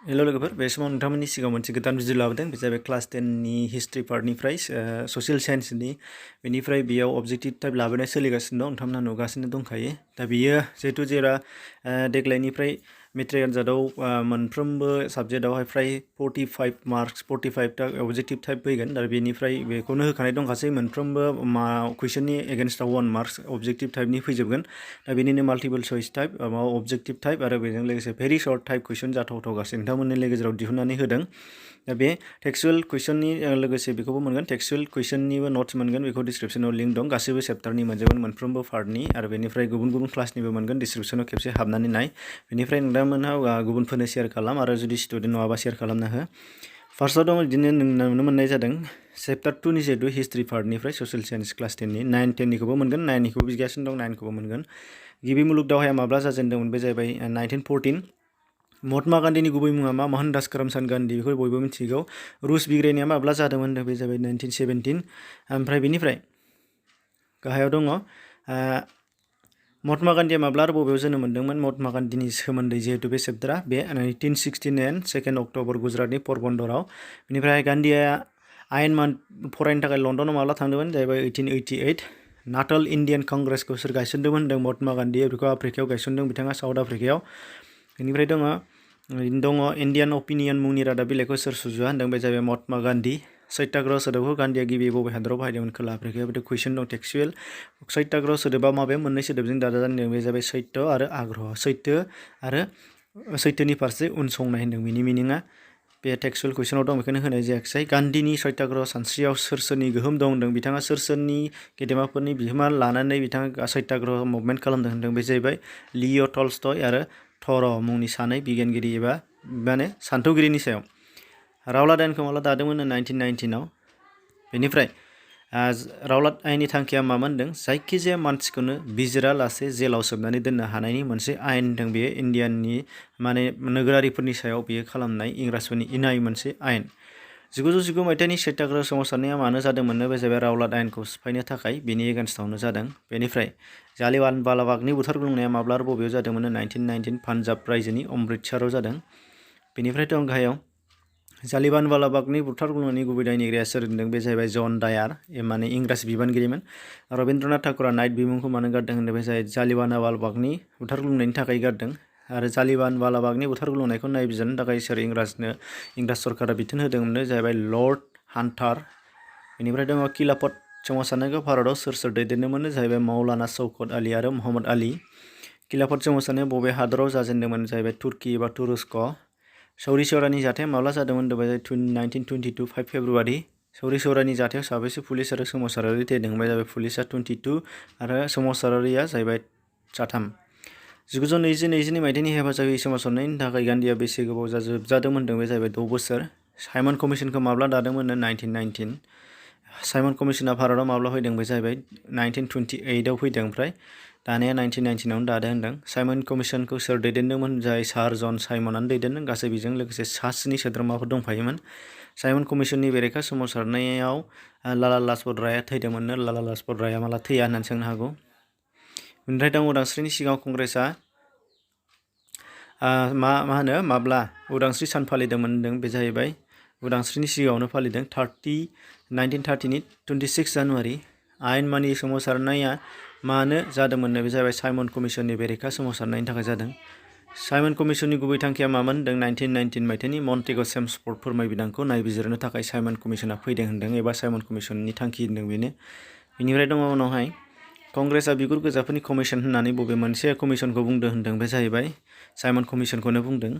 Hello लोगोफोर बे समाव नोंथांमोननि सिगाङाव मोनसे गोदान भिडिअ लाबोदों बे जाबाय क्लास 10 नि हिस्ट्री पार्टनिफ्राय ससियेल साइन्सनि बेनिफ्राय बेयाव अबजेक्टिभ टाइप लाबोनाय सोलिगासिनो दं नोंथांमोना नुगासिनो दंखायो दा बियो जिहेतु जेरा देग्लायनिफ्राय मेट्रिक आनजादाव मोनफ्रोमबो साबजेक्टआवहाय फ्राय 45 मार्क्स 45 टा अबजेक्टिभ टाइप फैगोन दा बेनिफ्राय बेखौनो होखानाय दंखासै मोनफ्रोमबो कुइसननि एगेन्स्टआव 1 मार्क्स अबजेक्टिभ टाइपनि फैजोबगोन दा बेनिनो multiple choice type objective type आरो बेजों लोगोसे भेरि सर्ट टाइप कुइसन जाथावथाव गासै नोंथांमोननि गेजेराव दिहुननानै होदों दा बे टेक्सुएल कुइसननि लोगोसे बेखौबो मोनगोन टेक्सुएल कुइसननिबो नट्स मोनगोन बेखौ डिसक्रिप्सनाव लिंक दं गासैबो चेप्टारनि मोनजोबगोन मोनफ्रोमबो पार्टनि आरो बेनिफ्राय गुबुन गुबुन क्लासनिबो मोनगोन डिसक्रिप्सनाव खेबसे हाबनानै नाय बेनिफ्राय नोंथांमोनहा गुबुनफोरनो शेयार खालाम आरो जुदि स्टुडेन्ट नङाबा शेयार खालामना हो फार्स्टआव दं बिदिनो नुनो मोननाय जादों चेप्टार 2 नि जिहेतु हिस्ट्री पार्टनिफ्राय ससियेल साइन्स क्लास 10 नि 9 10 निखौबो मोनगोन 9 निखौबो बिगासिनो दं 9 खौबो मोनगोन गिबि मुलुग दावहाया माब्ला जाजेनदोंमोन बे जाहैबाय 1914 महात्मा गान्धीनि गुबै मुङा मा मोहनदास करमचंद गान्धी बेखौ बयबो मिथिगौ रुस बिग्रायनाया माब्ला जादोंमोन बे जाबाय 1917 ओमफ्राय बेनिफ्राय गाहायाव दङ महात्मा गान्धीया माब्ला आरो बबेयाव जोनोम मोन्दोंमोन महात्मा गान्धीनि सोमोन्दै जिहेतु बे चेप्टारा बे 1969 2 अक्ट'बर गुजरातनि परबन्दराव बेनिफ्राय गान्धीया आयेन फरायनो थाखाय लण्डनाव माब्ला थांदोंमोन जाहैबाय 1888 नाटाल इन्डियान कंग्रेसखौ सोर गायसनदोंमोन होनदों महात्मा गान्धी बेखौ आफ्रिकायाव गायसनदों बिथाङा साउथ आफ्रिकायाव बेनिफ्राय दङ इन्डियान अपिनियन मुंनि रादाब बिलाइखौ सोर सुजुआ होनदों बे जाहैबाय महात्मा गान्धी सत्याग्रह सोदोबखौ गान्धीया गिबि बबे हादराव बाहायदोंमोन खोला आफ्रिकायाव बे कुइसन दं टेक्सुएल सत्याग्रह सोदोबा माबे मोननै सोदोबजों दाजादों बे जाबाय सत्य आरो आग्रह सत्य आरो सत्यनि फारसे उनसंनाय होनदों बिनि मिनिङा बे टेक्सुएल कुइसनाव दं बेखौनो होनाय जायाखिसै गान्धीनि सत्याग्रह सानस्रियाव सोर सोरनि गोहोम दं होनदों बिथाङा सोर सोरनि गेदेमाफोरनि बिहोमा लानानै बिथाङा सत्याग्रह मुभमेन्ट खालामदों होनदों बे जाहैबाय लिय' टलस्टय आरो थर मुंनि सानै बिगियानगिरि एबा माने सान्थौगिरिनि सायाव रावलाट आयेनखौ माब्ला दादोंमोन 1919 आव बेनिफ्राय रावलाट आयेननि थांखिया मामोन होनदों जायखिजाया मानसिखौनो बिजिरालासे जेलाव सोबनानै दोननो हानायनि मोनसे आयेन होनदों बेयो इन्डियाननि माने नोगोरारिफोरनि सायाव बेयो खालामनाय इंराजफोरनि इनाय मोनसे आयेन 1919 मायथाइनि सत्याग्रह सोमावसारनाया मानो जादोंमोननो बे जाबाय रावलाट आयेनखौ सिफायनो थाखाय बेनि एगेन्स्टआवनो जादों बेनिफ्राय जालियान वालाबागनि बुथारग्लुंनाया माब्ला आरो बबेयाव जादोंमोन 1919 पान्जाब रायजोनि अमृतसराव जादों बेनिफ्राय दं गाहायाव जालियान वालाबागनि बुथारग्लुंनायनि गुबै दायनिगिरिया सोर होनदों बे जाहैबाय जन डायार माने इंराज बिबानगिरिमोन रबीन्द्रनाथ ठाकुरा नाइट बिमुंखौ मानो गारदों होनदों बे जाहैबाय जालियान वालाबागनि बुथारग्लुंनायनि थाखाय गारदों आरो जालियान वालाबागनि बुथारग्लुंनायखौ नायबिजिरनो थाखाय सोर इंराज सरकारा बिथोन होदोंमोन जाहैबाय लर्ड हान्टार बेनिफ्राय दङ खिलाफत सोमावसारनायखौ भारतआव सोर सोर दैदेनदोंमोन जाहैबाय मौलाना शौकत आली आरो मोहम्मद आली खिलाफत सोमावसारनाया बबे हादराव जाजेनदोंमोन जाहैबाय तुर्की एबा तुरस्क सौरि सौरानि जाथाया माब्ला जादोंमोन होनदों 1922 5 फेब्रुवारि सौरि सौरानि जाथायाव साबेसे पुलिस आरो सोमावसारारि थैदों बे जाबाय पुलिसा 22 आरो सोमावसारारिया जाहैबाय 3 1920 मायथाइनि हेफाजाबि सोमावसारनायनि थाखाय गान्धीया बेसे गोबाव जादोंमोन होनदों बे जाहैबाय 6 बोसोर साइमन कमिसनखौ माब्ला दादोंमोन 1919 साइमन कमिसना भारतआव माब्ला फैदों बे जाहैबाय 1928 आव फैदों ओमफ्राय दानाया 1919 आवनो दादों होनदों साइमन कमिसनखौ सोर दैदेनदोंमोन जाय सार जन साइमनानो दैदेनदों गासै बेजों लोगोसे 7 सोद्रोमाफोर दंफायोमोन साइमन कमिसननि बेरेखा सोमावसारनायाव लाला लाजपत रायआ थैदोंमोननो लाला लाजपत रायआ माला थैया होननानै सोंनो हागौ बेनिफ्राय दं उदांस्रिनि सिगाङाव कंग्रेसआ माब्ला उदांस्रि सान फालिदोंमोन होनदों बे जाहैबाय उदांस्रिनि सिगाङावनो फालिदों 1930 नि 26 जानुवारि आयेन मानि सोमावसारनाया मानो जादोंमोननो बे जाहैबाय साइमन कमिसननि बेरेखा सोमावसारनायनि थाखाय जादों साइमन कमिसननि गुबै थांखिया मामोन होनदों 1919 मायथाइनि मन्टेग' सेम्सफर्ड फोरमायबिदांखौ नायबिजिरनो थाखाय साइमन कमिसना फैदों होनदों एबा साइमन कमिसननि थांखि होनदों बेनो बेनिफ्राय दङ उनावहाय कंग्रेसआ बिगुर गोजाफोरनि कमिसन होननानै बबे मोनसे कमिसनखौ बुंदों होनदों बे जाहैबाय साइमन कमिसनखौनो बुंदों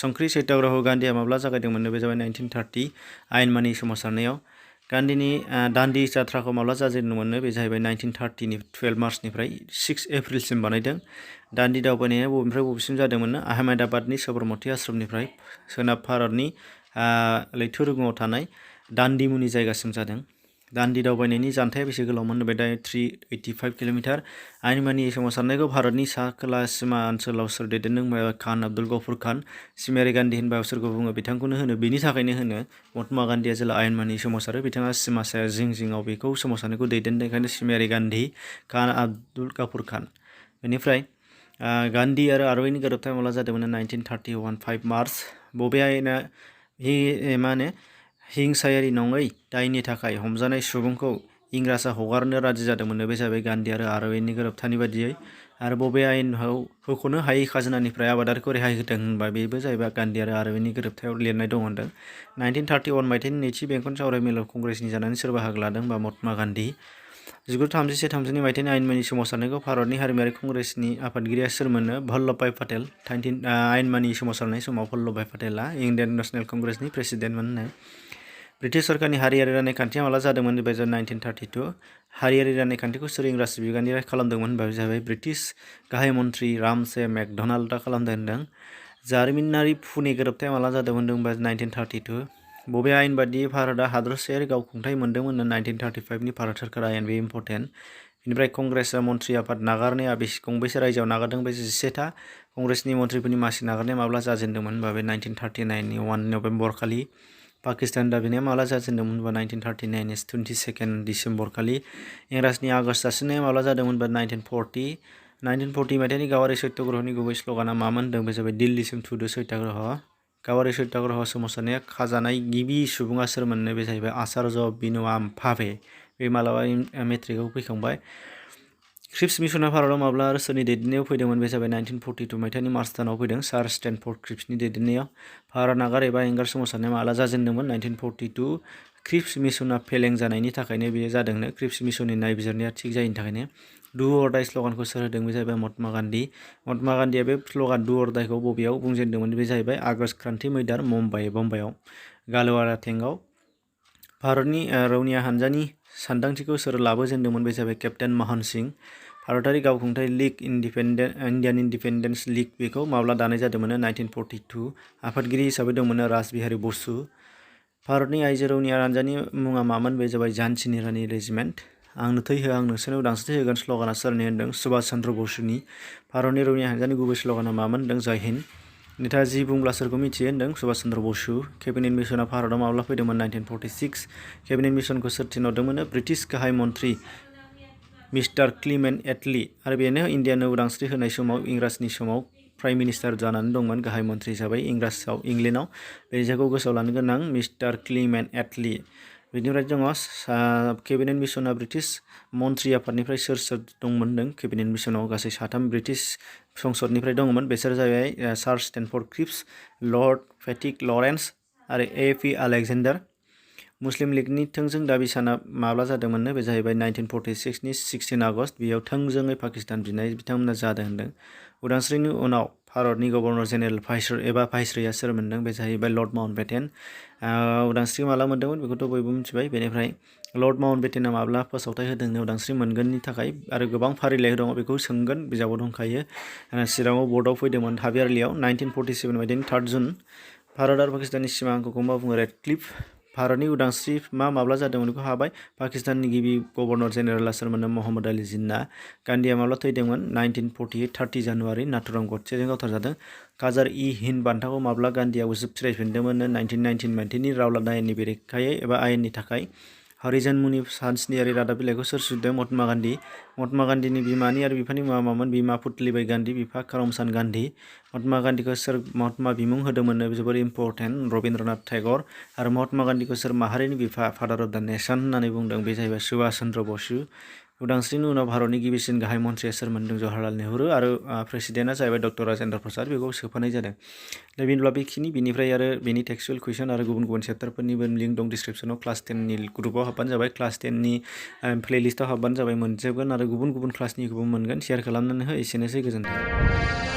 संख्रि सत्याग्रहखौ गान्धीया माब्ला जागायदोंमोन बे जाबाय 1930 आयेन मानि सोमावसारनायाव गान्धीनि दान्डी जात्राखौ माब्ला जाजेनदोंमोन बे जाहैबाय 1930 नि 12 मार्चनिफ्राय 6 एप्रिलसिम बानायदों दान्डी दावबायनाया बबेनिफ्राय बबेसिम जादोंमोन आहमेदाबादनि सबरमती आश्रमनिफ्राय सोनाब भारतनि लैथो रुगुङाव थानाय दान्डी मुंनि जायगासिम जादों दान्डी दावबायनायनि जानथाया बेसे गोलावमोन होनबाय दा 385 किल'मिटार आयेनमानि सोमावसारनायखौ भारतनि सा खोला सीमा ओनसोलाव सोर दैदेनदों खान आब्दुल गफुर खान सिमायारि गान्धी होनबा सोरखौ बुङो बिथांखौनो होनो बेनि थाखायनो होनो महात्मा गान्धीया जेला आयेनमानि सोमावसारो बिथाङा सीमा साया जिं जिङाव बेखौ सोमावसारनायखौ दैदेनदों ओंखायनो सिमायारि गान्धी खान आब्दुल गफुर खान बेनिफ्राय गान्धी आरो आरविनि गोरोबथाया माब्ला जादोंमोन 1931 5 मार्च बबे आयेना मा होनो हिंसायारि नङै दायनि थाखाय हमजानाय सुबुंखौ इंराजआ हगारनो राजि जादोंमोन बे जाबाय गान्धी आरो आरविननि गोरोबथानि बादियै। आरो बबे आयेनाव होख'नो हायै खाजोनानिफ्राय आबादारिखौ रेहाय होदों होनबा बेबो जाहैबाय गान्धी आरो आरविननि गोरोबथायाव लिरनाय दं होनदों। 1931 मायथाइनि नैथि बेंखन सावरायमेलाव कंग्रेसनि जानानै सोर बाहागो लादों होनबा महात्मा गान्धी। 1931-32 मायथाइनि आयेनमानि सोमावसारनायखौ भारतनि हारिमायारि कंग्रेसनि आफादगिरिया सोरमोननो भल्लभ भाई पाटेल। आयेनमानि सोमावसारनाय समाव भल्लभ भाई पाटेला इण्डियान नेशनेल कंग्रेसनि प्रेसिडेन्टमोननो। ब्रिटिश सरकारनि हारियारि राजखान्थिया माला जादोंमोन होनबा 1932। हारियारि राजखान्थिखौ सोर इंराज बिबाननि खालामदोंमोन होनबा जाबाय ब्रिटिश गाहाय मन्थ्रि रामसे मेकड'नाल्डआ खालामदों होनदों। जारिमिनारि पुणे गोरोबथाया माला जादोंमोन होनबा 1932। बबे आयेन बादियै भारतआ हादरसायारि गावखुंथाय मोनदोंमोन 1935नि भारत सोरखार आयेन बे इम्परटेन्ट। बेनिफ्राय कंग्रेसआ मन्थ्रि आफाद नागारनाया गंबेसे रायजोआव नागारदों बे 17था। कंग्रेसनि मन्थ्रिफोरनि मासि नागारनाया माब्ला जाजेनदोंमोन होनबा बे 1939नि 1 नभेम्बर खालि। पाकिस्तान दाबिनाया माला जाजेनदोंमोन होनबा 1939नि 22 डिसेम्बर खालि। इंराजनि आगष्ट जासिनाया माब्ला जादोंमोन होनबा 1940। 1940 मायथाइनि गावारि सत्याग्रहनि गुबै स्ल'गाना मामोन होनदों बे जाबाय दिल्लीसिम थुदो सत्याग्रह। गावारि सत्याग्रह सोमावसारनाया खाजानाय गिबि सुबुङा सोरमोननो बे जाहैबाय आचार्य विनोबा भावे। बे मालाबा मेट्रिकआव फैखांबाय। क्रिप्स मिशनआ भारतआव माब्ला आरो सोरनि दैदेननायाव फैदोंमोन बे जाबाय 1942 मायथाइनि मार्च दानाव फैदों सार स्टेनफर्ड क्रिप्सनि दैदेननायाव। भारत नागार एबा एंगार सोमावसारनाया माला जाजेनदोंमोन 1942। क्रिप्स मिशनआ फेलें जानायनि थाखायनो बेयो जादोंनो। क्रिप्स मिशननि नायबिजिरनाया थिग जायैनि थाखायनो। डु अर डाइ स्ल'गानखौ सोर होदों बे जाहैबाय महात्मा गान्धी। महात्मा गान्धीया बे स्ल'गान डु अर डाइखौ बबेयाव बुंजेनदोंमोन बे जाहैबाय आगष्ट क्रान्ति मैदान बम्बाइआव गालवारा टेंकआव। भारतनि रौनिया हानजानि सानदांथिखौ सोर लाबोजेनदोंमोन बे जाबाय केप्टेन महन सिंह। भारतारि गावखुंथाय लीग इन्डियान इन्डिपेन्डेन्स लीग बेखौ माब्ला दानाय जादोंमोन 1942। आफादगिरि हिसाबै दंमोन रासबिहारी बसु। भारतनि आइजो रौनिया हानजानि मुङा मामोन बे जाबाय झान्सीनि रानि रेजिमेन्ट। आंनो थै हो आं नोंसोरनो उदांस्रि होगोन स्ल'गाना सोरनि होनदों सुभाष चन्द्र बसुनि। भारतनि रौनिया हानजानि गुबै स्ल'गाना मामोन होनदों जय हिन्द। नोंथाङा जि बुंब्ला सोरखौ मिथियो होनदों सुभाष चन्द्र बसु। केबिनेट मिशनआ भारतआव माब्ला फैदोंमोन 1946। केबिनेट मिशनखौ सोर थिनहरदोंमोन ब्रिटिश गाहाय मन्थ्रि मिस्टार क्लिमेन्ट एटली। आरो बेनो इण्डियानो उदांस्रि होनाय समाव इंराजनि समाव प्राइम मिनिस्टार जानानै दंमोन गाहाय मन्थ्रि हिसाबै इंलेन्डआव। बे जायगाखौ गोसोआव लानो गोनां मिस्टार क्लिमेन्ट एटली। बेनिफ्राय दङ केबिनेट मिशनआ ब्रिटिश मन्थ्रि आफादनिफ्राय सोर दंमोन होनदों केबिनेट मिशनाव गासै 3 ब्रिटिश संसदनिफ्राय दङमोन। बिसोर जाबाय सार स्टेनफर्ड क्रिप्स, लर्ड पेट्रिक लरेन्स आरो A.P. आलेकजेन्डार। मुस्लिम लीगनि थोंजों दाबि साना माब्ला जादोंमोननो बे जाहैबाय 1946नि 16 आगष्ट। बेयाव थोंजोङै पाकिस्तान बिनाय बिथांमोना जादों होनदों। उदांस्रिनि उनाव भारतनि गभर्नर जेनेरेल भाइसरयआ सोर मोनदों बे जाहैबाय लर्ड माउन्टबेटेन। उदांस्रि माला मोनदोंमोन बेखौथ' बयबो मिथिबाय। बेनिफ्राय लर्ड माउन्टबेटेना माब्ला फोसावथाय होदोंनो उदांस्रि मोनगोननि थाखाय आरो गोबां फारिलाइ दङ बेखौ सोंगोन बिजाबाव दंखायो। चिराङाव बर्डआव फैदोंमोन हाबियारलियाव 1947 मायथाइनि 3 जुन। भारत आरो पाकिस्ताननि सिमा अंकखौ मा बुङो रेड क्लिफ। भारतनि उदांस्रि माब्ला जादोंमोन बेखौ हाबाय। पाकिस्ताननि गिबि गभर्नर जेनेरेला सोरमोन महम्मद आली जिन्ना। गान्धीया माब्ला थैदोंमोन 1948 30 जानुवारि नाथुराम गडसेजों गावथारजादों। काजार-इ-हिन्द बान्थाखौ माब्ला गान्धीया फिरायफिनदोंमोन 1919 मायथाइनि रावलाट आयेननि बेरेखायै एबा आयेननि थाखाय। हरिजन मुनि सानस्नियारि रादाब बिलाइखौ सोर सुजुदों महात्मा गान्धी। महात्मा गान्धीनि बिमानि आरो बिफानि मुङा मामोन बिमा पुतलिबाई गान्धी बिफा करमचान्द गान्धी। महात्मा गान्धीखौ सोर महात्मा बिमुं होदोंमोननो जोबोर इम्परटेन्ट रबिन्द्रनाथ टेगर। आरो महात्मा गान्धीखौ सोर माहारिनि बिफा फादार अफ द नेशन होननानै बुंदों बे जाहैबाय सुभाष चन्द्र बसु। उदांस्रिनि उनाव भारतनि गिबिसिन गाहाय मन्थ्रिया सोर मोनदों जवाहरलाल नेहरू आरो प्रेसिडेन्टआ जाहैबाय डक्टर राजेन्द्र प्रसाद बेखौ सोफानाय जादों। दा बेनोब्ला बेखिनि बिनिफ्राय आरो बेनि टेक्सुयेल कुइसन आरो गुबुन गुबुन चेप्टारफोरनिबो लिंक दं डिसक्रिपसनाव। क्लास 10नि ग्रुपाव हाबबानो जाबाय क्लास 10नि प्लेलिस्टआव हाबबानो जाबाय मोनजोबगोन आरो गुबुन गुबुन क्लासनिखौबो मोनगोन। शेयार खालामनानै हो एसेनोसै गोजोन्थों।